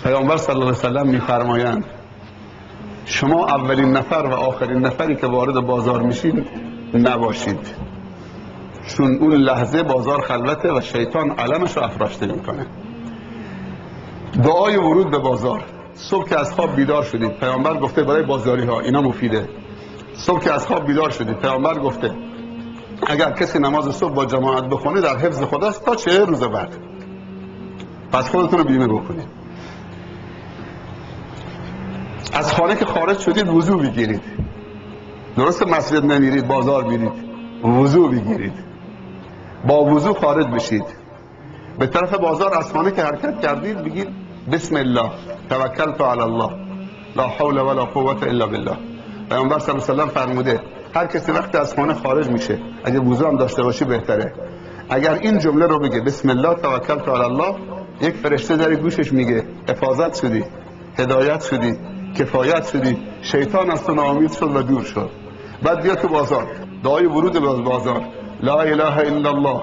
پیامبر صلی الله علیه و سلم میفرمایند شما اولین نفر و آخرین نفری که وارد بازار میشید نباشید، چون اون لحظه بازار خلوته و شیطان علمش رو افراشته میکنه. دعای ورود به بازار. صبح که از خواب بیدار شدید، پیامبر گفته برای بازاری ها اینا مفیده. صبح که از خواب بیدار شدید، پیامبر گفته اگر کسی نماز صبح با جماعت بخونه در حفظ خداست تا 40 روز بعد. پس خودتون رو بیمه بکنید. از خانه که خارج شدید وضو بگیرید. درست مسجد نمیرید، بازار میرید، وضو بگیرید. با وضو خارج بشید. به طرف بازار از خانه که حرکت کردید بگید بسم الله توکلت علی الله لا حول ولا قوة الا بالله. پیامبر صلی الله علیه و سلم فرموده هر کسی وقتی از خانه خارج میشه اگه وضو هم داشته باشی بهتره، اگر این جمله رو بگه بسم الله توکلت علی الله، یک فرشته در گوشش میگه حفاظت شدی، هدایت شدی، کفایت شدی، شیطان از تو ناامید شد و دور شد. بعد بیا تو بازار، دعای ورود به بازار، لا اله الا الله.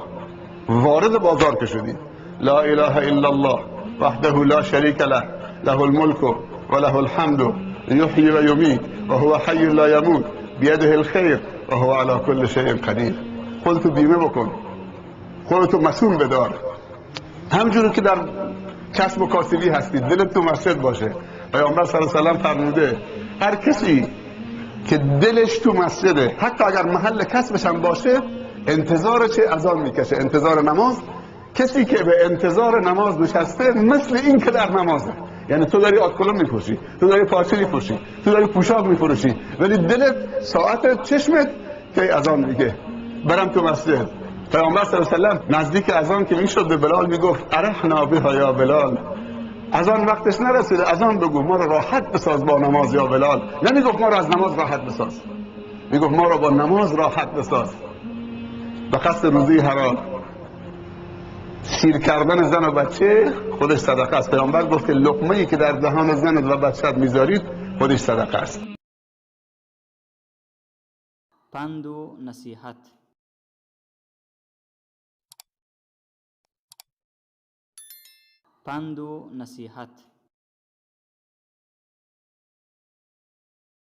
وارد بازار که شدی، لا اله الا الله وحده لا شریک له له الملک و له الحمد یحیی و یمیت و هو حی لا یموت بیده الخیر و هو علی کل شیء قدیر. خودتو بیمه بکن، خودتو مسئول بدار. همجوری که در کسب و کاسبی هستی دلت تو مسجد باشه. پیامبر صلی الله علیه و سلم فرموده هر کسی که دلش تو مسجده، حتی اگر محل کسبش هم باشه، انتظار چه اذان میکشه، انتظار نماز. کسی که به انتظار نماز نشسته مثل این که در نمازه. یعنی تو داری آتکلون میپوشی، تو داری پارچه میپوشی، تو داری پوشاک میفروشی، ولی دلت، ساعت، چشمت که اذان میگه برم تو مسجد. پیامبر صلی الله علیه و سلم نزدیک اذان که میشد به بلال میگفت ارحنا بها یا بلال، اذان وقتش نرسیده، اذان بگو، ما رو راحت بساز با نماز یا بلال. نمیگفت ما رو از نماز راحت بساز، میگفت ما رو با نماز راحت بساز. به قصد روزی حلال، سیر کردن زن و بچه خودش صدقه است. پیامبر گفت لقمه‌ای که در دهان زنت و بچه‌ت میذارید خودش صدقه است. پند و نصیحت. پند و نصیحت.